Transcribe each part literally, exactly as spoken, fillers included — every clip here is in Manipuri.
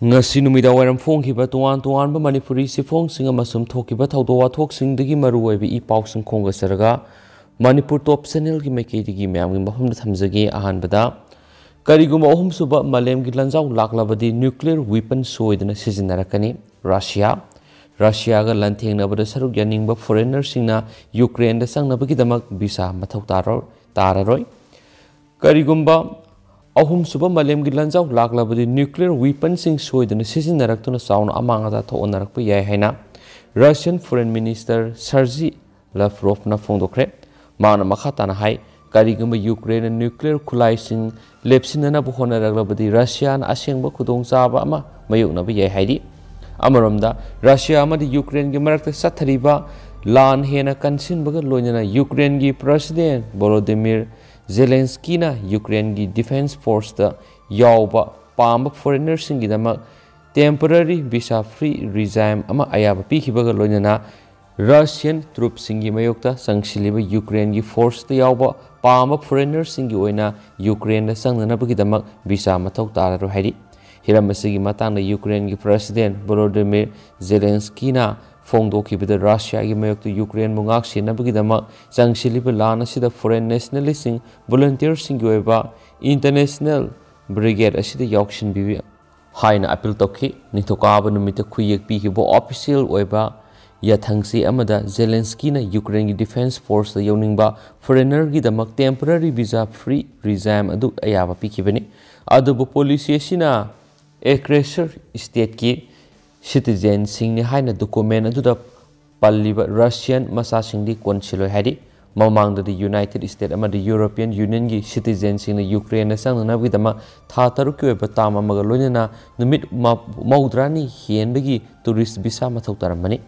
ꯉꯁꯤ ꯅꯨꯃꯤꯗꯥꯡ ꯋꯥꯏꯔꯝ ꯐꯣꯡꯈꯤꯕ ꯇꯣꯉꯥꯟ ꯇꯣꯉꯥꯟꯕ ꯃꯅꯤꯄꯨꯔꯤ ꯆꯦꯐꯣꯡꯁꯤꯡ ꯑꯃꯁꯨꯡ ꯊꯣꯛꯈꯤꯕ ꯊꯧꯗꯣꯛ ꯋꯥꯊꯣꯛꯁꯤꯡꯗꯒꯤ ꯃꯔꯨꯑꯣꯏꯕ ꯏ ꯄꯥꯎꯁꯤꯡ ꯈꯣꯝꯒꯠꯆꯔꯒ ꯃꯅꯤꯄꯨꯔ ꯇꯣꯞ ꯆꯦꯅꯦꯜꯒꯤ ꯃꯥꯏꯀꯩꯗꯒꯤ ꯃꯌꯥꯝꯒꯤ ꯃꯐꯝꯗ ꯊꯝꯖꯒꯦ꯫ ꯑꯍꯥꯟꯕꯗ, ꯀꯔꯤꯒꯨꯝꯕ ꯑꯍꯨꯝꯁꯨꯕ ꯃꯥꯂꯦꯝꯒꯤ ꯂꯥꯟꯖꯥꯎ ꯂꯥꯛꯂꯕꯗꯤ ꯅ꯭ꯌꯨꯀ꯭ꯂꯤꯌꯔ ꯋꯤꯄꯟ ꯁꯣꯏꯗꯅ ꯁꯤꯖꯤꯟꯅꯔꯛꯀꯅꯤ꯫ ꯔꯁꯤꯌꯥ, ꯔꯁꯤꯌꯥꯒ ꯂꯥꯟꯊꯦꯡꯅꯕꯗ ꯁꯔꯨꯛ ꯌꯥꯅꯤꯡꯕ ꯐꯣꯔꯦꯅꯔꯁꯤꯡꯅ ꯌꯨꯀ꯭ꯔꯦꯟꯗ ꯆꯪꯅꯕꯒꯤꯗꯃꯛ ꯚꯤꯁꯥ ꯃꯊꯧ ꯇꯥꯔꯣ-, ꯇꯥꯔꯔꯣꯏ꯫ ꯀꯔꯤꯒꯨꯝꯕ ꯑꯍꯨꯝꯁꯨꯕ ꯃꯥꯂꯦꯝꯒꯤ ꯂꯥꯟꯖꯥꯎ ꯂꯥꯛꯂꯕꯗꯤ ꯅ꯭ꯌꯨꯀ꯭ꯂꯤꯌꯔ ꯋꯤꯄꯟꯁꯤꯡ ꯁꯣꯏꯗꯅ ꯁꯤꯖꯤꯟꯅꯔꯛꯇꯨꯅ ꯆꯥꯎꯅ ꯑꯃꯥꯡ ꯑꯇꯥ ꯊꯣꯛꯍꯟꯅꯔꯛꯄ ꯌꯥꯏ ꯍꯥꯏꯅ ꯔꯁꯤꯌꯟ ꯐꯣꯔꯦꯟ ꯃꯤꯅꯤꯁꯇꯔ ꯁꯔꯖꯤ ꯂꯥꯚ꯭ꯔꯣꯚꯅ ꯐꯣꯡꯗꯣꯛꯈ꯭ꯔꯦ꯫ ꯃꯥꯅ ꯃꯈꯥ ꯇꯥꯅ ꯍꯥꯏ, ꯀꯔꯤꯒꯨꯝꯕ ꯌꯨꯀ꯭ꯔꯦꯟꯅ ꯅ꯭ꯌꯨꯀ꯭ꯂꯤꯌꯔ ꯈꯨꯠꯂꯥꯏꯁꯤꯡ ꯂꯦꯞꯁꯤꯟꯅꯅꯕ ꯍꯣꯠꯅꯔꯛꯂꯕꯗꯤ ꯔꯁꯤꯌꯥꯅ ꯑꯁꯦꯡꯕ ꯈꯨꯗꯣꯡꯆꯥꯕ ꯑꯃ ꯃꯥꯌꯣꯛꯅꯕ ꯌꯥꯏ ꯍꯥꯏꯔꯤ꯫ ꯑꯃꯔꯣꯝꯗ, ꯔꯁꯤꯌꯥ ꯑꯃꯗꯤ ꯌꯨꯀ꯭ꯔꯦꯟꯒꯤ ꯃꯔꯛꯇ ꯆꯠꯊꯔꯤꯕ ꯂꯥꯟ ꯍꯦꯟꯅ ꯀꯟꯁꯤꯟꯕꯒ ꯂꯣꯏꯅꯅ ꯌꯨꯀ꯭ꯔꯦꯟꯒꯤ ꯄ꯭ꯔꯁꯤꯗꯦꯟ ꯚꯣꯂꯣꯗꯤꯃꯤꯔ ꯖꯦꯂꯦꯟꯁꯀꯤꯅ ꯌꯨꯀ꯭ꯔꯦꯟꯒꯤ ꯗꯤꯐꯦꯟꯁ ꯐꯣꯔꯁꯇ ꯌꯥꯎꯕ ꯄꯥꯝꯕ ꯐꯣꯔꯦꯅꯔꯁꯤꯡꯒꯤꯗꯃꯛ ꯇꯦꯝꯄꯔꯔꯤ ꯚꯤꯁꯥ ꯐ꯭ꯔꯤ ꯔꯤꯖꯥꯏꯝ ꯑꯃ ꯑꯌꯥꯕ ꯄꯤꯈꯤꯕꯒ ꯂꯣꯏꯅꯅ ꯔꯁꯤꯌꯟ ꯇ꯭ꯔꯨꯞꯁꯤꯡꯒꯤ ꯃꯥꯌꯣꯛꯇ ꯆꯪꯁꯤꯜꯂꯤꯕ ꯌꯨꯀ꯭ꯔꯦꯟꯒꯤ ꯐꯣꯔꯁꯇ ꯌꯥꯎꯕ ꯄꯥꯝꯕ ꯐꯣꯔꯦꯅꯔꯁꯤꯡꯒꯤ ꯑꯣꯏꯅ ꯌꯨꯀ꯭ꯔꯦꯟꯗ ꯆꯪꯅꯅꯕꯒꯤꯗꯃꯛ ꯚꯤꯁꯥ ꯃꯊꯧ ꯇꯥꯔꯔꯣꯏ ꯍꯥꯏꯔꯤ꯫ ꯍꯤꯔꯝ ꯑꯁꯤꯒꯤ ꯃꯇꯥꯡꯗ ꯌꯨꯀ꯭ꯔꯦꯟꯒꯤ ꯄ꯭ꯔꯁꯤꯗꯦꯟ ꯚꯣꯂꯣꯗꯤꯃꯤꯔ ꯖꯦꯂꯦꯟꯁꯀꯤꯅ ꯐꯣꯡꯗꯣꯛꯈꯤꯕꯗ ꯔꯁꯤꯌꯥꯒꯤ ꯃꯥꯌꯣꯛꯇ ꯌꯨꯀ꯭ꯔꯦꯟꯕꯨ ꯉꯥꯛ ꯁꯦꯟꯅꯕꯒꯤꯗꯃꯛ ꯆꯪꯁꯤꯜꯂꯤꯕ ꯂꯥꯟ ꯑꯁꯤꯗ ꯐꯣꯔꯦꯟ ꯅꯦꯁꯅꯦꯂꯤꯁꯁꯤꯡ, ꯚꯣꯂꯨꯟꯇꯤꯌꯔꯁꯤꯡꯒꯤ ꯑꯣꯏꯕ ꯏꯟꯇꯔꯅꯦꯁꯅꯦꯜ ꯕ꯭ꯔꯤꯒꯦꯗ ꯑꯁꯤꯗ ꯌꯥꯎꯁꯤꯟꯕꯤꯕ ꯍꯥꯏꯅ ꯑꯄꯤꯜ ꯇꯧꯈꯤ꯫ ꯅꯤꯡꯊꯧꯀꯥꯕ ꯅꯨꯃꯤꯠꯇ ꯈꯨꯌꯦꯛ ꯄꯤꯈꯤꯕ ꯑꯣꯐꯤꯁꯤꯌꯦꯜ ꯑꯣꯏꯕ ꯌꯥꯊꯪꯁꯤ ꯑꯃꯗ ꯖꯦꯂꯦꯟꯁꯀꯤꯅ ꯌꯨꯀ꯭ꯔꯦꯟꯒꯤ ꯗꯤꯐꯦꯟꯁ ꯐꯣꯔꯁꯇ ꯌꯥꯎꯅꯤꯡꯕ ꯐꯣꯔꯦꯅꯔꯒꯤꯗꯃꯛ ꯇꯦꯝꯄꯔꯔꯤ ꯚꯤꯁꯥ ꯐ꯭ꯔꯤ ꯔꯤꯖꯥꯏꯝ ꯑꯗꯨ ꯑꯌꯥꯕ ꯄꯤꯈꯤꯕꯅꯤ꯫ ꯑꯗꯨꯕꯨ ꯄꯣꯂꯤꯁꯤ ꯑꯁꯤꯅ ꯑꯦꯒ꯭ꯔꯦꯁꯔ ꯁ꯭ꯇꯦꯠꯀꯤ ꯁꯤꯇꯤꯖꯦꯟꯁꯤꯡꯅꯤ ꯍꯥꯏꯅ ꯗꯣꯀꯨꯃꯦꯟ ꯑꯗꯨꯗ ꯄꯜꯂꯤꯕ ꯔꯁꯤꯌꯟ ꯃꯆꯥꯁꯤꯡꯗꯤ ꯀꯣꯟꯁꯤꯜꯂꯣꯏ ꯍꯥꯏꯔꯤ꯫ ꯃꯃꯥꯡꯗꯗꯤ ꯌꯨꯅꯥꯏꯇꯦꯗ ꯁ꯭ꯇꯦꯠ ꯑꯃꯗꯤ ꯌꯨꯔꯣꯄꯤꯌꯟ ꯌꯨꯅꯤꯌꯟꯒꯤ ꯁꯤꯇꯤꯖꯦꯟꯁꯤꯡꯅ ꯌꯨꯀ꯭ꯔꯦꯟꯗ ꯆꯪꯅꯅꯕꯒꯤꯗꯃꯛ ꯊꯥ ꯇꯔꯨꯛꯀꯤ ꯑꯣꯏꯕ ꯇꯥꯝ ꯑꯃꯒ ꯂꯣꯏꯅꯅ ꯅꯨꯃꯤꯠ ꯃ-, ꯃꯧꯗ꯭ꯔꯥꯅꯤ ꯍꯦꯟꯕꯒꯤ ꯇꯨꯔꯤꯁ ꯚꯤꯁꯥ ꯃꯊꯧ ꯇꯥꯔꯝꯕꯅꯤ꯫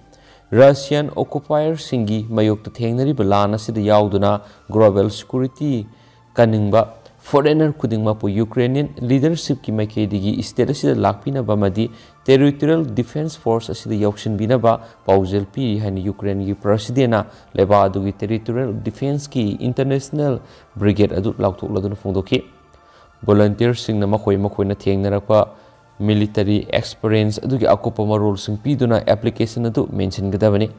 ꯔꯁꯤꯌꯟ ꯑꯣꯀꯨꯄꯥꯌꯔꯁꯤꯡꯒꯤ ꯃꯥꯌꯣꯛꯇ ꯊꯦꯡꯅꯔꯤꯕ ꯂꯥꯟ ꯑꯁꯤꯗ ꯌꯥꯎꯗꯨꯅ ꯒ꯭ꯂꯣꯕꯦꯜ ꯁꯦꯀ꯭ꯌꯨꯔꯤꯇꯤ ꯀꯟꯅꯤꯡꯕ ꯐꯣꯔꯦꯅꯔ ꯈꯨꯗꯤꯡꯃꯛꯄꯨ ꯌꯨꯀ꯭ꯔꯦꯅꯤꯌꯟ ꯂꯤꯗꯔꯁꯤꯞꯀꯤ ꯃꯥꯏꯀꯩꯗꯒꯤ ꯁ꯭ꯇꯦꯠ ꯑꯁꯤꯗ ꯂꯥꯛꯄꯤꯅꯕ ꯑꯃꯗꯤ ꯇꯦꯔꯤꯇꯣꯔꯤꯌꯦꯜ ꯗꯤꯐꯦꯟꯁ ꯐꯣꯔꯁ ꯑꯁꯤꯗ ꯌꯥꯎꯁꯤꯟꯕꯤꯅꯕ ꯄꯥꯎꯖꯦꯜ ꯄꯤꯔꯤ ꯍꯥꯏꯅ ꯌꯨꯀ꯭ꯔꯦꯟꯒꯤ ꯄ꯭ꯔꯁꯤꯗꯦꯟꯅ ꯂꯩꯕꯥꯛ ꯑꯗꯨꯒꯤ ꯇꯦꯔꯤꯇꯣꯔꯤꯌꯦꯜ ꯗꯤꯐꯦꯟꯁꯀꯤ ꯏꯟꯇꯔꯅꯦꯁꯅꯦꯜ ꯕ꯭ꯔꯤꯒꯦꯗ ꯑꯗꯨ ꯂꯥꯎꯊꯣꯛꯂꯗꯨꯅ ꯐꯣꯡꯗꯣꯛꯈꯤ꯫ ꯚꯣꯂꯨꯟꯇꯤꯌꯔꯁꯤꯡꯅ ꯃꯈꯣꯏ ꯃꯈꯣꯏꯅ ꯊꯦꯡꯅꯔꯛꯄ ꯃꯤꯂꯤꯇꯔꯤ ꯑꯦꯛꯁꯄꯤꯔꯤꯌꯦꯟꯁ ꯑꯗꯨꯒꯤ ꯑꯀꯨꯞꯄ ꯃꯔꯣꯜꯁꯤꯡ ꯄꯤꯗꯨꯅ ꯑꯦꯄ꯭ꯂꯤꯀꯦꯁꯟ ꯑꯗꯨ ꯃꯦꯟꯁꯤꯟꯒꯗꯕꯅꯤ꯫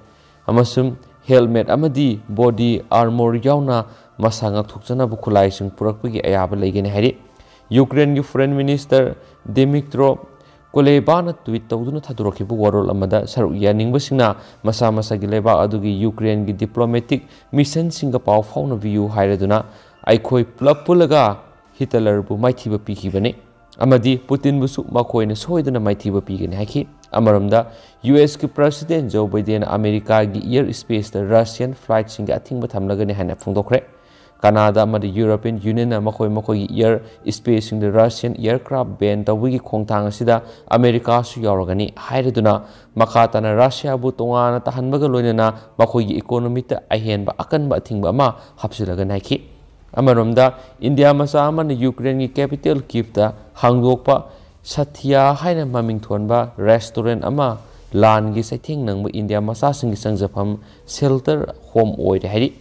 ꯑꯃꯁꯨꯡ ꯍꯦꯜꯃꯦꯠ ꯑꯃꯗꯤ ꯕꯣꯗꯤ ꯑꯥꯔꯃꯣꯔ ꯌꯥꯎꯅ ꯃꯁꯥ ꯉꯥꯛꯊꯣꯛꯆꯅꯕ ꯈꯨꯠꯂꯥꯏꯁꯤꯡ ꯄꯨꯔꯛꯄꯒꯤ ꯑꯌꯥꯕ ꯂꯩꯒꯅꯤ ꯍꯥꯏꯔꯤ꯫ ꯌꯨꯀ꯭ꯔꯦꯟꯒꯤ ꯐꯣꯔꯦꯟ ꯃꯤꯅꯤꯁꯇꯔ ꯗꯤꯃꯤꯇ꯭ꯔꯣ ꯀꯨꯂꯦꯕꯥꯅ ꯇ꯭ꯋꯤꯠ ꯇꯧꯗꯨꯅ ꯊꯥꯗꯣꯔꯛꯈꯤꯕ ꯋꯥꯔꯣꯜ ꯑꯃꯗ, ꯁꯔꯨꯛ ꯌꯥꯅꯤꯡꯕꯁꯤꯡꯅ ꯃꯁꯥ ꯃꯁꯥꯒꯤ ꯂꯩꯕꯥꯛ ꯑꯗꯨꯒꯤ ꯌꯨꯀ꯭ꯔꯦꯟꯒꯤ ꯗꯤꯄ꯭ꯂꯣꯃꯦꯇꯤꯛ ꯃꯤꯁꯟꯁꯤꯡꯒ ꯄꯥꯎ ꯐꯥꯎꯅꯕꯤꯌꯨ ꯍꯥꯏꯔꯗꯨꯅ, ꯑꯩꯈꯣꯏ ꯄꯨꯂꯞ ꯄꯨꯜꯂꯒ ꯍꯤꯇꯂꯔꯕꯨ ꯃꯥꯏꯊꯤꯕ ꯄꯤꯈꯤꯕꯅꯤ ꯑꯃꯗꯤ ꯄꯨꯇꯤꯟꯕꯨꯁꯨ ꯃꯈꯣꯏꯅ ꯁꯣꯏꯗꯅ ꯃꯥꯏꯊꯤꯕ ꯄꯤꯒꯅꯤ ꯍꯥꯏꯈꯤ꯫ ꯑꯃꯔꯣꯝꯗ, ꯌꯨ ꯑꯦꯁꯀꯤ ꯄ꯭ꯔꯁꯤꯗꯦꯟ ꯖꯣ ꯕꯥꯏꯗꯦꯟꯅ ꯑꯃꯦꯔꯤꯀꯥꯒꯤ ꯏꯌꯔ ꯁ꯭ꯄꯦꯁꯇ ꯔꯁꯤꯌꯟ ꯐ꯭ꯂꯥꯏꯠꯁꯤꯡꯒꯤ ꯑꯊꯤꯡꯕ ꯊꯝꯂꯒꯅꯤ ꯍꯥꯏꯅ ꯐꯣꯡꯗꯣꯛꯈ꯭ꯔꯦ꯫ ꯀꯅꯥꯗꯥ ꯑꯃꯗꯤ ꯌꯨꯔꯣꯄꯤꯌꯟ ꯌꯨꯅꯤꯌꯟꯅ ꯃꯈꯣꯏ ꯃꯈꯣꯏꯒꯤ ꯏꯌꯔ ꯁ꯭ꯄꯦꯁꯁꯤꯡꯗ ꯔꯁꯤꯌꯟ ꯏꯌꯔꯀ꯭ꯔꯥꯐ ꯕꯦꯟ ꯇꯧꯕꯒꯤ ꯈꯣꯡꯊꯥꯡ ꯑꯁꯤꯗ ꯑꯃꯦꯔꯤꯀꯥꯁꯨ ꯌꯥꯎꯔꯒꯅꯤ ꯍꯥꯏꯔꯗꯨꯅ, ꯃꯈꯥ ꯇꯥꯅ ꯔꯁꯤꯌꯥꯕꯨ ꯇꯣꯉꯥꯟꯅ ꯇꯥꯍꯟꯕꯒ ꯂꯣꯏꯅꯅ ꯃꯈꯣꯏꯒꯤ ꯏꯀꯣꯅꯣꯃꯤꯗ ꯑꯍꯦꯟꯕ ꯑꯀꯟꯕ ꯑꯊꯤꯡꯕ ꯑꯃ ꯍꯥꯞꯆꯤꯜꯂꯒꯅꯤ ꯍꯥꯏꯈꯤ꯫ ꯑꯃꯔꯣꯝꯗ, ꯏꯟꯗꯤꯌꯥ ꯃꯆꯥ ꯑꯃꯅ ꯌꯨꯀ꯭ꯔꯦꯟꯒꯤ ꯀꯦꯄꯤꯇꯦꯜ ꯀꯤꯞꯇ ꯍꯥꯡꯗꯣꯛꯄ ꯁꯥꯊꯤꯌꯥ ꯍꯥꯏꯅ ꯃꯃꯤꯡ ꯊꯣꯟꯕ ꯔꯦꯁꯇꯨꯔꯦꯟ ꯑꯃ ꯂꯥꯟꯒꯤ ꯆꯩꯊꯦꯡ ꯅꯪꯕ ꯏꯟꯗꯤꯌꯥ ꯃꯆꯥꯁꯤꯡꯒꯤ ꯆꯪꯖꯐꯝ, ꯁꯦꯜꯇꯔ ꯍꯣꯝ ꯑꯣꯏꯔꯦ ꯍꯥꯏꯔꯤ꯫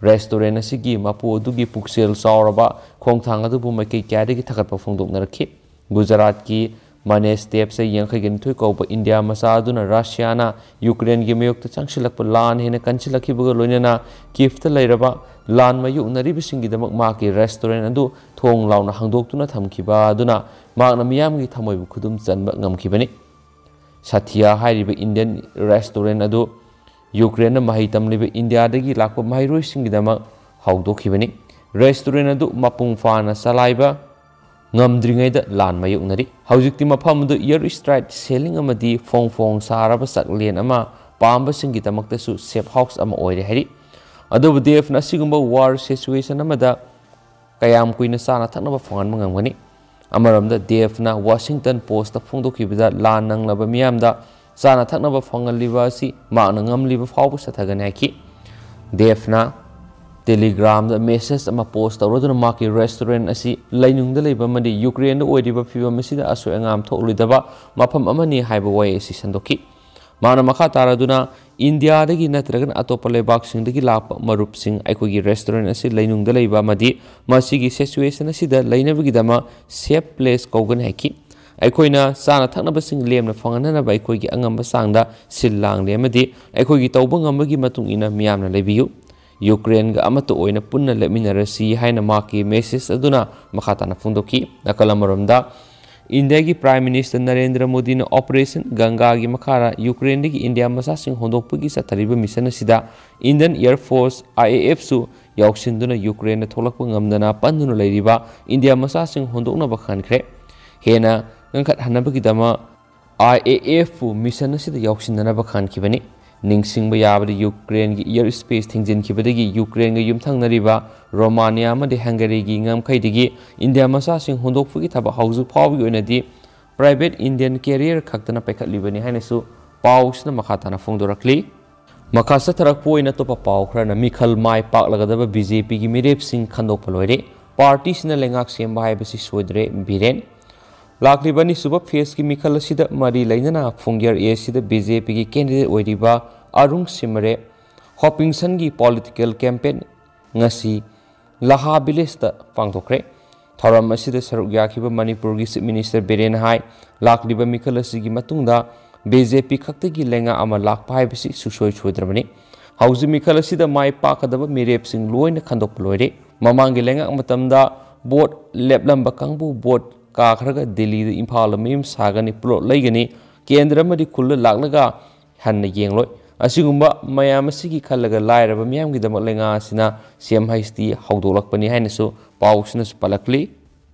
ꯔꯦꯁꯇꯨꯔꯦꯟ ꯑꯁꯤꯒꯤ ꯃꯄꯨ ꯑꯗꯨꯒꯤ ꯄꯨꯛꯆꯦꯜ ꯆꯥꯎꯔꯕ ꯈꯣꯡꯊꯥꯡ ꯑꯗꯨꯕꯨ ꯃꯥꯏꯀꯩ ꯀꯌꯥꯗꯒꯤ ꯊꯥꯒꯠꯄ ꯐꯣꯡꯗꯣꯛꯅꯔꯛꯈꯤ꯫ ꯒꯨꯖꯔꯥꯠꯀꯤ ꯃꯅꯦꯁ ꯗꯦꯕꯁꯦ ꯌꯥꯡꯈꯩꯒ ꯅꯤꯊꯣꯏ ꯀꯧꯕ ꯏꯟꯗꯤꯌꯥ ꯃꯆꯥ ꯑꯗꯨꯅ ꯔꯁꯤꯌꯥꯅ ꯌꯨꯀ꯭ꯔꯦꯟꯒꯤ ꯃꯥꯌꯣꯛꯇ ꯆꯪꯁꯤꯜꯂꯛꯄ ꯂꯥꯟ ꯍꯦꯟꯅ ꯀꯟꯁꯤꯜꯂꯛꯈꯤꯕꯒ ꯂꯣꯏꯅꯅ ꯀꯤꯐꯇ ꯂꯩꯔꯕ ꯂꯥꯟ ꯃꯥꯌꯣꯛꯅꯔꯤꯕꯁꯤꯡꯒꯤꯗꯃꯛ ꯃꯍꯥꯛꯀꯤ ꯔꯦꯁꯇꯨꯔꯦꯟ ꯑꯗꯨ ꯊꯣꯡ ꯂꯥꯎꯅ ꯍꯥꯡꯗꯣꯛꯇꯨꯅ ꯊꯝꯈꯤꯕ ꯑꯗꯨꯅ ꯃꯍꯥꯛꯅ ꯃꯤꯌꯥꯝꯒꯤ ꯊꯃꯣꯏꯕꯨ ꯈꯨꯗꯨꯝ ꯆꯟꯕ ꯉꯝꯈꯤꯕꯅꯤ꯫ ꯁꯥꯊꯤꯌꯥ ꯍꯥꯏꯔꯤꯕ ꯏꯟꯗꯤꯌꯟ ꯔꯦꯁꯇꯨꯔꯦꯟ ꯑꯗꯨ ꯌꯨꯀ꯭ꯔꯦꯟꯗ ꯃꯍꯩ ꯇꯝꯂꯤꯕ ꯏꯟꯗꯤꯌꯥꯗꯒꯤ ꯂꯥꯛꯄ ꯃꯍꯩꯔꯣꯏꯁꯤꯡꯒꯤꯗꯃꯛ ꯍꯧꯗꯣꯛꯈꯤꯕꯅꯤ꯫ ꯔꯦꯁꯇꯨꯔꯦꯟ ꯑꯗꯨ ꯃꯄꯨꯡ ꯐꯥꯅ ꯆꯂꯥꯏꯕ ꯉꯝꯗ꯭ꯔꯤꯉꯩꯗ ꯂꯥꯟ ꯃꯥꯌꯣꯛꯅꯔꯤ꯫ ꯍꯧꯖꯤꯛꯇꯤ ꯃꯐꯝ ꯑꯗꯨ ꯏꯌꯔ ꯁ꯭ꯇ꯭ꯔꯥꯏꯛ ꯁꯦꯂꯤꯡ ꯑꯃꯗꯤ ꯐꯣꯡ ꯐꯣꯡ ꯁꯥꯔꯕ ꯆꯥꯛꯂꯦꯟ ꯑꯃ ꯄꯥꯝꯕꯁꯤꯡꯒꯤꯗꯃꯛꯇꯁꯨ ꯁꯦꯐ ꯍꯥꯎꯁ ꯑꯃ ꯑꯣꯏꯔꯦ ꯍꯥꯏꯔꯤ꯫ ꯑꯗꯨꯕꯨ ꯗꯦꯐꯅ ꯑꯁꯤꯒꯨꯝꯕ ꯋꯥꯔ ꯁꯤꯆꯨꯋꯦꯁꯟ ꯑꯃꯗ ꯀꯌꯥꯝ ꯀꯨꯏꯅ ꯆꯥꯅ ꯊꯛꯅꯕ ꯐꯪꯍꯟꯕ ꯉꯝꯒꯅꯤ? ꯑꯃꯔꯣꯝꯗ, ꯗꯦꯐꯅ ꯋꯥꯁꯤꯡꯇꯟ ꯄꯣꯁꯇ ꯐꯣꯡꯗꯣꯛꯈꯤꯕꯗ, ꯂꯥꯟ ꯅꯪꯂꯕ ꯃꯤꯌꯥꯝꯗ ꯆꯥꯅ ꯊꯛꯅꯕ ꯐꯪꯍꯜꯂꯤꯕ ꯑꯁꯤ ꯃꯍꯥꯛꯅ ꯉꯝꯂꯤꯕ ꯐꯥꯎꯕ ꯆꯠꯊꯒꯅꯤ ꯍꯥꯏꯈꯤ꯫ ꯗꯦꯐꯅ ꯇꯦꯂꯤꯒ꯭ꯔꯥꯝꯗ ꯃꯦꯁꯦꯖ ꯑꯃ ꯄꯣꯁ ꯇꯧꯔꯗꯨꯅ ꯃꯍꯥꯛꯀꯤ ꯔꯦꯁꯇꯨꯔꯦꯟ ꯑꯁꯤ ꯂꯩꯅꯨꯡꯗ ꯂꯩꯕ ꯑꯃꯗꯤ ꯌꯨꯀ꯭ꯔꯦꯟꯗ ꯑꯣꯏꯔꯤꯕ ꯐꯤꯕꯝ ꯑꯁꯤꯗ ꯑꯁꯣꯏ ꯑꯉꯥꯝ ꯊꯣꯛꯂꯣꯏꯗꯕ ꯃꯐꯝ ꯑꯃꯅꯤ ꯍꯥꯏꯕ ꯋꯥꯍꯩ ꯑꯁꯤ ꯁꯟꯗꯣꯛꯈꯤ꯫ ꯃꯍꯥꯛꯅ ꯃꯈꯥ ꯇꯥꯔꯗꯨꯅ, ꯏꯟꯗꯤꯌꯥꯗꯒꯤ ꯅꯠꯇ꯭ꯔꯒꯅ ꯑꯇꯣꯞꯄ ꯂꯩꯕꯥꯛꯁꯤꯡꯗꯒꯤ ꯂꯥꯛꯄ ꯃꯔꯨꯞꯁꯤꯡ ꯑꯩꯈꯣꯏꯒꯤ ꯔꯦꯁꯇꯨꯔꯦꯟ ꯑꯁꯤ ꯂꯩꯅꯨꯡꯗ ꯂꯩꯕ ꯑꯃꯗꯤ ꯃꯁꯤꯒꯤ ꯁꯤꯆꯨꯋꯦꯁꯟ ꯑꯁꯤꯗ ꯂꯩꯅꯕꯒꯤꯗꯃꯛ ꯁꯦꯐ ꯄ꯭ꯂꯦꯁ ꯀꯧꯒꯅꯤ ꯍꯥꯏꯈꯤ꯫ ꯑꯩꯈꯣꯏꯅ ꯆꯥꯅ ꯊꯛꯅꯕꯁꯤꯡ ꯂꯦꯝꯅ ꯐꯪꯍꯟꯅꯕ ꯑꯩꯈꯣꯏꯒꯤ ꯑꯉꯝꯕ ꯆꯥꯡꯗ ꯁꯤꯜ ꯂꯥꯡꯂꯤ ꯑꯃꯗꯤ ꯑꯩꯈꯣꯏꯒꯤ ꯇꯧꯕ ꯉꯝꯕꯒꯤ ꯃꯇꯨꯡ ꯏꯟꯅ ꯃꯤꯌꯥꯝꯅ ꯂꯩꯕꯤꯌꯨ꯫ ꯌꯨꯀ꯭ꯔꯦꯟꯒ ꯑꯃꯠꯇ ꯑꯣꯏꯅ ꯄꯨꯟꯅ ꯂꯦꯞꯃꯤꯟꯅꯔꯁꯤ ꯍꯥꯏꯅ ꯃꯍꯥꯛꯀꯤ ꯃꯦꯁꯦꯖ ꯑꯗꯨꯅ ꯃꯈꯥ ꯇꯥꯅ ꯐꯣꯡꯗꯣꯛꯈꯤ꯫ ꯅꯥꯀꯜ ꯑꯃꯔꯣꯝꯗ, ꯏꯟꯗꯤꯌꯥꯒꯤ ꯄ꯭ꯔꯥꯏꯝ ꯃꯤꯅꯤꯁꯇꯔ ꯅꯔꯦꯟꯗ꯭ꯔ ꯃꯣꯗꯤꯅ ꯑꯣꯄꯔꯦꯁꯟ ꯒꯪꯒꯥꯒꯤ ꯃꯈꯥꯗ ꯌꯨꯀ꯭ꯔꯦꯟꯗꯒꯤ ꯏꯟꯗꯤꯌꯥ ꯃꯆꯥꯁꯤꯡ ꯍꯣꯟꯗꯣꯛꯄꯒꯤ ꯆꯠꯊꯔꯤꯕ ꯃꯤꯁꯟ ꯑꯁꯤꯗ ꯏꯟꯗꯤꯌꯟ ꯑꯦꯌꯔ ꯐꯣꯔꯁ, IAF, ꯁꯨ ꯌꯥꯎꯁꯤꯟꯗꯨꯅ ꯌꯨꯀ꯭ꯔꯦꯟꯗ ꯊꯣꯛꯂꯛꯄ ꯉꯝꯗꯅ ꯄꯟꯗꯨꯅ ꯂꯩꯔꯤꯕ ꯏꯟꯗꯤꯌꯥ ꯃꯆꯥꯁꯤꯡ ꯍꯣꯟꯗꯣꯛꯅꯕ ꯈꯟꯈ꯭ꯔꯦ꯫ ꯍꯦꯟꯅ ꯀꯟꯈꯠꯍꯟꯅꯕꯒꯤꯗꯃꯛ IAF ꯄꯨ ꯃꯤꯁꯟ ꯑꯁꯤꯗ ꯌꯥꯎꯁꯤꯟꯅꯅꯕ ꯈꯟꯈꯤꯕꯅꯤ꯫ ꯅꯤꯡꯁꯤꯡꯕ ꯌꯥꯕꯗꯤ, ꯌꯨꯀ꯭ꯔꯦꯟꯒꯤ ꯑꯦꯌꯔ ꯁ꯭ꯄꯦꯁ ꯊꯤꯡꯖꯤꯟꯈꯤꯕꯗꯒꯤ ꯌꯨꯀ꯭ꯔꯦꯟꯒ ꯌꯨꯝꯊꯪꯅꯔꯤꯕ ꯔꯣꯃꯥꯅꯤꯌꯥ ꯑꯃꯗꯤ ꯍꯪꯒꯔꯤꯒꯤ ꯉꯝꯈꯩꯗꯒꯤ ꯏꯟꯗꯤꯌꯥ ꯃꯆꯥꯁꯤꯡ ꯍꯨꯟꯗꯣꯛꯄꯒꯤ ꯊꯕꯛ ꯍꯧꯖꯤꯛ ꯐꯥꯎꯕꯒꯤ ꯑꯣꯏꯅꯗꯤ private Indian carrier ꯈꯛꯇꯅ ꯄꯥꯏꯈꯠꯂꯤꯕꯅꯤ ꯍꯥꯏꯅꯁꯨ ꯄꯥꯎꯁꯤꯅ ꯃꯈꯥ ꯇꯥꯅ ꯐꯣꯡꯗꯣꯔꯛꯂꯤ꯫ ꯃꯈꯥ ꯆꯠꯊꯔꯛꯄ ꯑꯣꯏꯅ ꯑꯇꯣꯞꯄ ꯄꯥꯎ ꯈꯔꯅ, ꯃꯤꯈꯜ ꯃꯥꯏ ꯄꯥꯛꯂꯒꯗꯕ BJP ꯒꯤ ꯃꯤꯔꯦꯞꯁꯤꯡ ꯈꯟꯗꯣꯛꯄ ꯂꯣꯏꯔꯦ, ꯄꯥꯔꯇꯤꯁꯤꯅ ꯂꯩꯉꯥꯛ ꯁꯦꯝꯕ ꯍꯥꯏꯕꯁꯤ ꯁꯣꯏꯗ꯭ꯔꯦ, ꯕꯤꯔꯦꯟ꯫ ꯂꯥꯛꯂꯤꯕ ꯑꯅꯤꯁꯨꯕ ꯐꯦꯁꯀꯤ ꯃꯤꯈꯜ ꯑꯁꯤꯗ ꯃꯔꯤ ꯂꯩꯅꯅ ꯐꯨꯡꯒꯤꯌꯔ ꯑꯦꯁꯤꯗ BJP ꯒꯤ candidate ꯑꯣꯏꯔꯤꯕ ꯑꯔꯨꯡ ꯁꯤꯃꯔꯦ ꯍꯣꯄꯤꯡꯁꯟꯒꯤ political campaign ꯉꯁꯤ ꯂꯍꯥ ꯚꯤꯂꯦꯖꯇ ꯄꯥꯡꯊꯣꯛꯈ꯭ꯔꯦ꯫ ꯊꯧꯔꯝ ꯑꯁꯤꯗ ꯁꯔꯨꯛ ꯌꯥꯈꯤꯕ ꯃꯅꯤꯄꯨꯔꯒꯤ Chief Minister ꯕꯤꯔꯦꯟ ꯍꯥꯏ, ꯂꯥꯛꯂꯤꯕ ꯃꯤꯈꯜ ꯑꯁꯤꯒꯤ ꯃꯇꯨꯡꯗ BJP ꯈꯛꯇꯒꯤ ꯂꯩꯉꯥꯛ ꯑꯃ ꯂꯥꯛꯄ ꯍꯥꯏꯕꯁꯤ ꯁꯨꯡꯁꯣꯏ ꯁꯣꯏꯗ꯭ꯔꯕꯅꯤ꯫ ꯍꯧꯖꯤꯛ ꯃꯤꯈꯜ ꯑꯁꯤꯗ ꯃꯥꯏ ꯄꯥꯛꯀꯗꯕ ꯃꯤꯔꯦꯞꯁꯤꯡ ꯂꯣꯏꯅ ꯈꯟꯗꯣꯛꯄ ꯂꯣꯏꯔꯦ꯫ ꯃꯃꯥꯡꯒꯤ ꯂꯩꯉꯥꯛ ꯃꯇꯝꯗ ꯚꯣꯠ ꯂꯦꯞꯂꯝꯕ ꯀꯥꯡꯕꯨ ꯚꯣꯠ ꯀꯥꯈ꯭ꯔꯒ ꯗꯤꯜꯂꯤꯗ, ꯏꯝꯐꯥꯜꯗ ꯃꯌꯨꯝ ꯁꯥꯒꯅꯤ, plot ꯂꯩꯒꯅꯤ, ꯀꯦꯟꯗ꯭ꯔ ꯑꯃꯗꯤ ꯈꯨꯜꯗ ꯂꯥꯛꯂꯒ ꯍꯟꯅ ꯌꯦꯡꯂꯣꯏ꯫ ꯑꯁꯤꯒꯨꯝꯕ ꯃꯌꯥꯝ ꯑꯁꯤꯒꯤ ꯈꯜꯂꯒ ꯂꯥꯏꯔꯕ ꯃꯤꯌꯥꯝꯒꯤꯗꯃꯛ ꯂꯩꯉꯥꯛ ꯑꯁꯤꯅ ꯁꯤ ꯑꯦꯝ ꯍꯩꯆ ꯗꯤ ꯍꯧꯗꯣꯛꯂꯛꯄꯅꯤ ꯍꯥꯏꯅꯁꯨ ꯄꯥꯎꯁꯤꯅꯁꯨ ꯄꯜꯂꯛꯂꯤ꯫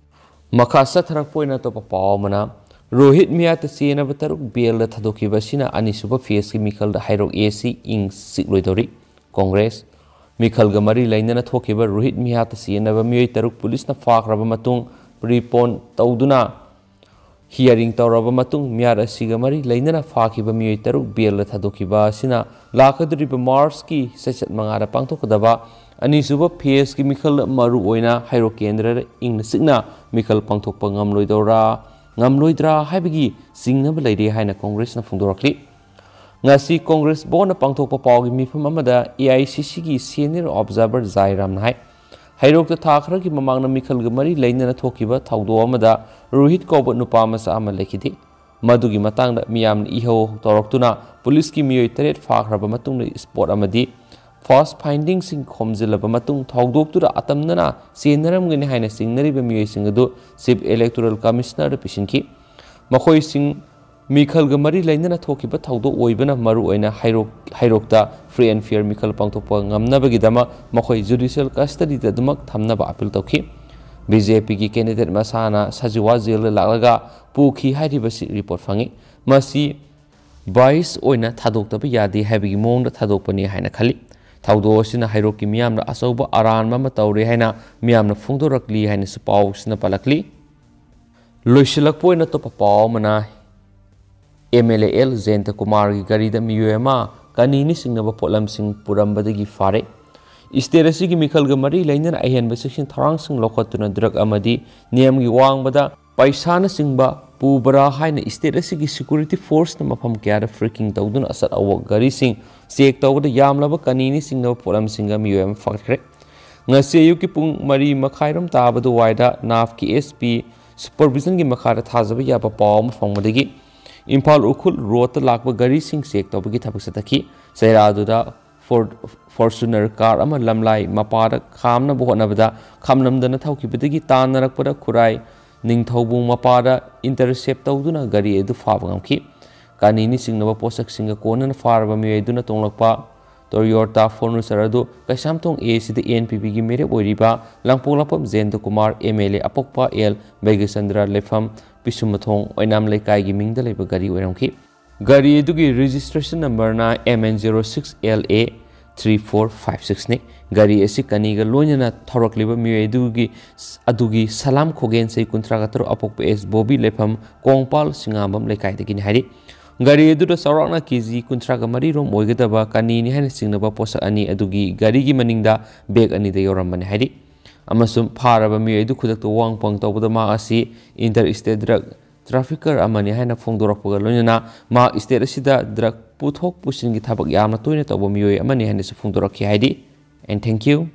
ꯃꯈꯥ ꯆꯠꯊꯔꯛꯄ ꯑꯣꯏꯅ ꯑꯇꯣꯞꯄ ꯄꯥꯎ ꯑꯃꯅ, ꯔꯣꯍꯤꯠ ꯃꯤꯌꯥꯠꯇ ꯆꯦꯟꯅꯕ ꯇꯔꯨꯛ ꯕꯦꯜꯗ ꯊꯥꯗꯣꯛꯈꯤꯕ ꯑꯁꯤꯅ ꯑꯅꯤꯁꯨꯕ ꯐꯦꯁꯀꯤ ꯃꯤꯈꯜꯗ ꯍꯩꯔꯣꯛ ꯑꯦꯁꯤ ꯏꯪ ꯆꯤꯛꯂꯣꯏꯗꯧꯔꯤ꯫ ꯀꯣꯡꯒ꯭ꯔꯦꯁ꯫ ꯃꯤꯈꯜꯒ ꯃꯔꯤ ꯂꯩꯅꯅ ꯊꯣꯛꯈꯤꯕ ꯔꯣꯍꯤꯠ ꯃꯤꯌꯥꯠꯇ ꯆꯦꯟꯅꯕ ꯃꯤꯑꯣꯏ ꯇꯔꯨꯛ ꯄꯨꯂꯤꯁꯅ ꯐꯥꯈ꯭ꯔꯕ ꯃꯇꯨꯡ, pre-pone ꯇꯧꯗꯨꯅ hearing ꯇꯧꯔꯕ ꯃꯇꯨꯡ, ꯃꯤꯌꯥꯠ ꯑꯁꯤꯒ ꯃꯔꯤ ꯂꯩꯅꯅ ꯐꯥꯈꯤꯕ ꯃꯤꯑꯣꯏ ꯇꯔꯨꯛ ꯕꯦꯜꯗ ꯊꯥꯗꯣꯛꯈꯤꯕ ꯑꯁꯤꯅ ꯂꯥꯛꯀꯗꯧꯔꯤꯕ ꯃꯥꯔꯆꯀꯤ ꯆꯩꯆꯠ ꯃꯉꯥꯗ ꯄꯥꯡꯊꯣꯛꯀꯗꯕ ꯑꯅꯤꯁꯨꯕ ꯐꯦꯁꯀꯤ ꯃꯤꯈꯜ, ꯃꯔꯨ ꯑꯣꯏꯅ ꯍꯩꯔꯣꯛ ꯀꯦꯟꯗ꯭ꯔꯗ ꯏꯪꯅ ꯆꯤꯛꯅ ꯃꯤꯈꯜ ꯄꯥꯡꯊꯣꯛꯄ ꯉꯝꯂꯣꯏꯗꯧꯔꯥ, ꯉꯝꯂꯣꯏꯗ꯭ꯔꯥ ꯍꯥꯏꯕꯒꯤ ꯆꯤꯡꯅꯕ ꯂꯩꯔꯤ ꯍꯥꯏꯅ ꯀꯣꯡꯒ꯭ꯔꯦꯁꯅ ꯐꯣꯡꯗꯣꯔꯛꯂꯤ꯫ ꯉꯁꯤ ꯀꯣꯡꯒ꯭ꯔꯦꯁ ꯚꯣꯟꯅ ꯄꯥꯡꯊꯣꯛꯄ ꯄꯥꯎꯒꯤ ꯃꯤꯐꯝ ꯑꯃꯗ AICCꯒꯤ senior observer ꯖꯥꯏꯔꯥꯝꯅ ꯍꯥꯏ, ꯍꯩꯔꯣꯛꯇ ꯊꯥ ꯈꯔꯒꯤ ꯃꯃꯥꯡꯗ ꯃꯤꯈꯜꯒ ꯃꯔꯤ ꯂꯩꯅꯅ ꯊꯣꯛꯈꯤꯕ ꯊꯧꯗꯣꯛ ꯑꯃꯗ ꯔꯣꯍꯤꯠ ꯀꯧꯕ ꯅꯨꯄꯥ ꯃꯆꯥ ꯑꯃ ꯂꯩꯈꯤꯗꯦ꯫ ꯃꯗꯨꯒꯤ ꯃꯇꯥꯡꯗ ꯃꯤꯌꯥꯝꯅ ꯏꯍꯧ ꯇꯧꯔꯛꯇꯨꯅ ꯄꯨꯂꯤꯁꯀꯤ ꯃꯤꯑꯣꯏ ꯇꯔꯦꯠ ꯐꯥꯈ꯭ꯔꯕ ꯃꯇꯨꯡꯗ ꯏꯁꯄꯣꯠ ꯑꯃꯗꯤ ꯐꯥꯁ ꯐꯥꯏꯟꯗꯤꯡꯁꯤꯡ ꯈꯣꯝꯖꯤꯜꯂꯕ ꯃꯇꯨꯡ ꯊꯧꯗꯣꯛꯇꯨꯗ ꯑꯇꯝꯅꯅ ꯆꯦꯟꯅꯔꯝꯒꯅꯤ ꯍꯥꯏꯅ ꯆꯤꯡꯅꯔꯤꯕ ꯃꯤꯑꯣꯏꯁꯤꯡ ꯑꯗꯨ ꯆꯤꯐ ꯏꯂꯦꯛꯇꯣꯔꯦꯜ ꯀꯃꯤꯁꯅꯔꯗ ꯄꯤꯁꯤꯟꯈꯤ꯫ ꯃꯈꯣꯏꯁꯤꯡ ꯃꯤꯈꯜꯒ ꯃꯔꯤ ꯂꯩꯅꯅ ꯊꯣꯛꯈꯤꯕ ꯊꯧꯗꯣꯛ ꯑꯣꯏꯕꯅ ꯃꯔꯨꯑꯣꯏꯅ ꯍꯩꯔꯣꯛ-, ꯍꯩꯔꯣꯛꯇ ꯐ꯭ꯔꯤ ꯑꯦꯟ ꯐꯤꯌꯔ ꯃꯤꯈꯜ ꯄꯥꯡꯊꯣꯛꯄ ꯉꯝꯅꯕꯒꯤꯗꯃꯛ ꯃꯈꯣꯏ ꯖꯨꯗꯤꯁꯤꯌꯦꯜ ꯀꯁꯇꯗꯤꯗ ꯑꯗꯨꯃꯛ ꯊꯝꯅꯕ ꯑꯥꯄꯤꯜ ꯇꯧꯈꯤ꯫ ꯕꯤ ꯖꯦ ꯄꯤꯒꯤ ꯀꯦꯟꯗꯤꯗꯦꯠ ꯃꯁꯥꯅ ꯁꯖꯤꯋꯥ ꯖꯦꯜꯗ ꯂꯥꯛꯂꯒ ꯄꯨꯈꯤ ꯍꯥꯏꯔꯤꯕꯁꯤ ꯔꯤꯄꯣꯔꯠ ꯐꯪꯉꯤ꯫ ꯃꯁꯤ ꯕꯥꯏꯁ ꯑꯣꯏꯅ ꯊꯥꯗꯣꯛꯇꯕ ꯌꯥꯗꯦ ꯍꯥꯏꯕꯒꯤ ꯃꯑꯣꯡꯗ ꯊꯥꯗꯣꯛꯄꯅꯤ ꯍꯥꯏꯅ ꯈꯜꯂꯤ꯫ ꯊꯧꯗꯣꯛ ꯑꯁꯤꯅ ꯍꯩꯔꯣꯛꯀꯤ ꯃꯤꯌꯥꯝꯗ ꯑꯆꯧꯕ ꯑꯔꯥꯟꯕ ꯑꯃ ꯇꯧꯔꯦ ꯍꯥꯏꯅ ꯃꯤꯌꯥꯝꯅ ꯐꯣꯡꯗꯣꯔꯛꯂꯤ ꯍꯥꯏꯅꯁꯨ ꯄꯥꯎꯁꯤꯅ ꯄꯜꯂꯛꯂꯤ꯫ ꯂꯣꯏꯁꯤꯜꯂꯛꯄ ꯑꯣꯏꯅ ꯑꯇꯣꯞꯄ ꯄꯥꯎ ꯑꯃꯅ, ꯑꯦꯝ ꯑꯦꯜ ꯑꯦ ꯑꯦꯜ ꯖꯌꯟꯇ ꯀꯨꯃꯥꯔꯒꯤ ꯒꯥꯔꯤꯗ ꯃꯤꯑꯣꯏ ꯑꯃ ꯀꯅꯤꯅꯤ ꯆꯤꯡꯅꯕ ꯄꯣꯠꯂꯝꯁꯤꯡ ꯄꯨꯔꯝꯕꯗꯒꯤ ꯐꯥꯔꯦ꯫ ꯏꯁꯇꯦꯠ ꯑꯁꯤꯒꯤ ꯃꯤꯈꯜꯒ ꯃꯔꯤ ꯂꯩꯅꯅ ꯑꯍꯦꯟꯕ ꯆꯦꯛꯁꯤꯟ ꯊꯧꯔꯥꯡꯁꯤꯡ ꯂꯧꯈꯠꯇꯨꯅ ꯗ꯭ꯔꯒ ꯑꯃꯗꯤ ꯅꯤꯌꯝꯒꯤ ꯋꯥꯡꯃꯗ ꯄꯩꯁꯥꯅꯆꯤꯡꯕ ꯄꯨꯕ꯭ꯔꯥ ꯍꯥꯏꯅ ꯏꯁꯇꯦꯠ ꯑꯁꯤꯒꯤ ꯁꯦꯀ꯭ꯌꯨꯔꯤꯇꯤ ꯐꯣꯔꯁꯅ ꯃꯐꯝ ꯀꯌꯥꯗ ꯐ꯭ꯔꯦꯀꯤꯡ ꯇꯧꯗꯨꯅ ꯑꯆꯠ ꯑꯋꯣꯛ ꯒꯥꯔꯤꯁꯤꯡ ꯆꯦꯛ ꯇꯧꯕꯗ ꯌꯥꯝꯂꯕ ꯀꯅꯤꯅꯤ ꯆꯤꯡꯅꯕ ꯄꯣꯠꯂꯝꯁꯤꯡꯒ ꯃꯤꯑꯣꯏ ꯑꯃ ꯐꯥꯒꯠꯈ꯭ꯔꯦ꯫ ꯉꯁꯤ ꯑꯌꯨꯛꯀꯤ ꯄꯨꯡ ꯃꯔꯤ ꯃꯈꯥꯏꯔꯣꯝ ꯇꯥꯕ ꯑꯗꯨꯋꯥꯏꯗ ꯅꯥꯞꯀꯤ ꯑꯦꯁ ꯄꯤ ꯁꯨꯄꯔꯚꯤꯖꯟꯒꯤ ꯃꯈꯥꯗ ꯊꯥꯖꯕ ꯌꯥꯕ ꯄꯥꯎ ꯑꯃ ꯐꯪꯕꯗꯒꯤ ꯏꯝꯐꯥꯜ ꯎꯈ꯭ꯔꯨꯜ ꯔꯣꯗꯇ ꯂꯥꯛꯄ ꯒꯥꯔꯤꯁꯤꯡ ꯆꯦꯛ ꯇꯧꯕꯒꯤ ꯊꯕꯛ ꯆꯠꯊꯈꯤ꯫ ꯆꯩꯔꯥꯗꯨꯗ ꯐꯣꯔ-, ꯐꯣꯔꯆꯨꯅꯔ ꯀꯥꯔ ꯑꯃ ꯂꯝꯂꯥꯏ ꯃꯄꯥꯗ ꯈꯥꯝꯅꯕ ꯍꯣꯠꯅꯕꯗ ꯈꯥꯝꯂꯝꯗꯅ ꯊꯧꯈꯤꯕꯗꯒꯤ ꯇꯥꯟꯅꯔꯛꯄꯗ ꯈꯨꯔꯥꯏ ꯅꯤꯡꯊꯧꯕꯨꯡ ꯃꯄꯥꯗ ꯏꯟꯇꯔꯁꯦꯞ ꯇꯧꯗꯨꯅ ꯒꯥꯔꯤ ꯑꯗꯨ ꯐꯥꯕ ꯉꯝꯈꯤ꯫ ꯀꯥꯅꯤꯅꯤ ꯆꯤꯡꯅꯕ ꯄꯣꯠꯁꯛꯁꯤꯡꯒ ꯀꯣꯟꯅꯅ ꯐꯥꯔꯕ ꯃꯤꯑꯣꯏ ꯑꯗꯨꯅ ꯇꯣꯡꯂꯛꯄ ꯇꯣꯌꯣꯇꯥ ꯐꯣꯔꯅꯨꯆꯔ ꯑꯗꯨ ꯀꯩꯁꯥꯝꯊꯣꯡ ꯑꯦ ꯁꯤꯗ ꯑꯦꯟ ꯄꯤ ꯄꯤꯒꯤ ꯃꯤꯔꯦꯞ ꯑꯣꯏꯔꯤꯕ ꯂꯥꯡꯄꯣꯛꯂꯥꯛꯄꯝ Jayanta Kumar, M L A ꯑꯄꯣꯛꯄ ꯑꯦꯜ ꯕꯩꯒꯆꯟꯗ꯭ꯔ ꯂꯩꯐꯝ ꯄꯤꯁꯨꯝꯃꯊꯣꯡ ꯑꯣꯏꯅꯥꯝ ꯂꯩꯀꯥꯏꯒꯤ ꯃꯤꯡꯗ ꯂꯩꯕ ꯒꯥꯔꯤ ꯑꯣꯏꯔꯝꯈꯤ꯫ ꯒꯥꯔꯤ ꯑꯗꯨꯒꯤ ꯔꯦꯖꯤꯁꯇ꯭ꯔꯦꯁꯟ ꯅꯝꯕꯔꯅ M N zero six L A three four five ꯁꯤꯛꯁꯅꯤ꯫ ꯒꯥꯔꯤ ꯑꯁꯤ ꯀꯅꯤꯒ ꯂꯣꯏꯅꯅ ꯊꯧꯔꯛꯂꯤꯕ ꯃꯤꯑꯣꯏ ꯑꯗꯨꯒꯤ, ꯑꯗꯨꯒꯤ ꯁꯂꯥꯝ ꯈꯣꯒꯦꯟ ꯆꯍꯤ ꯀꯨꯟꯊ꯭ꯔꯥꯒ ꯇꯔꯨꯛ ꯑꯄꯣꯛꯄ ꯑꯦꯁ ꯕꯣꯕꯤ ꯂꯩꯐꯝ ꯀꯣꯡꯄꯥꯜ ꯁꯤꯡꯉꯥꯝꯕꯝ ꯂꯩꯀꯥꯏꯗꯒꯤꯅꯤ ꯍꯥꯏꯔꯤ꯫ ꯒꯥꯔꯤ ꯑꯗꯨꯗ ꯆꯥꯎꯔꯥꯛꯅ ꯀꯦ ꯖꯤ ꯀꯨꯟꯊ꯭ꯔꯥꯒ ꯃꯔꯤ ꯔꯣꯝ ꯑꯣꯏꯒꯗꯕ ꯀꯅꯤꯅꯤ ꯍꯥꯏꯅ ꯆꯤꯡꯅꯕ ꯄꯣꯠꯁꯛ ꯑꯅꯤ ꯑꯗꯨꯒꯤ ꯒꯥꯔꯤꯒꯤ ꯃꯅꯤꯡꯗ ꯕꯦꯒ ꯑꯅꯤꯗ ꯌꯧꯔꯝꯕꯅꯤ ꯍꯥꯏꯔꯤ꯫ ꯑꯃꯁꯨꯡ ꯐꯥꯔꯕ ꯃꯤꯑꯣꯏ ꯑꯗꯨ ꯈꯨꯗꯛꯇ ꯋꯥꯍꯪ ꯄꯥꯎꯍꯪ ꯇꯧꯕꯗ ꯃꯍꯥꯛ ꯑꯁꯤ ꯏꯟꯇꯔ ꯏꯁꯇꯦꯠ ꯗ꯭ꯔꯒ ꯇ꯭ꯔꯥꯐꯤꯀꯔ ꯑꯃꯅꯤ ꯍꯥꯏꯅ ꯐꯣꯡꯗꯣꯔꯛꯄꯒ ꯂꯣꯏꯅꯅ ꯃꯍꯥꯛ ꯏꯁꯇꯦꯠ ꯑꯁꯤꯗ ꯗ꯭ꯔꯒ ꯄꯨꯊꯣꯛ ꯄꯨꯁꯤꯟꯒꯤ ꯊꯕꯛ ꯌꯥꯝꯅ ꯇꯣꯏꯅ ꯇꯧꯕ ꯃꯤꯑꯣꯏ ꯑꯃꯅꯤ ꯍꯥꯏꯅꯁꯨ ꯐꯣꯡꯗꯣꯔꯛꯈꯤ ꯍꯥꯏꯔꯤ꯫ And thank you.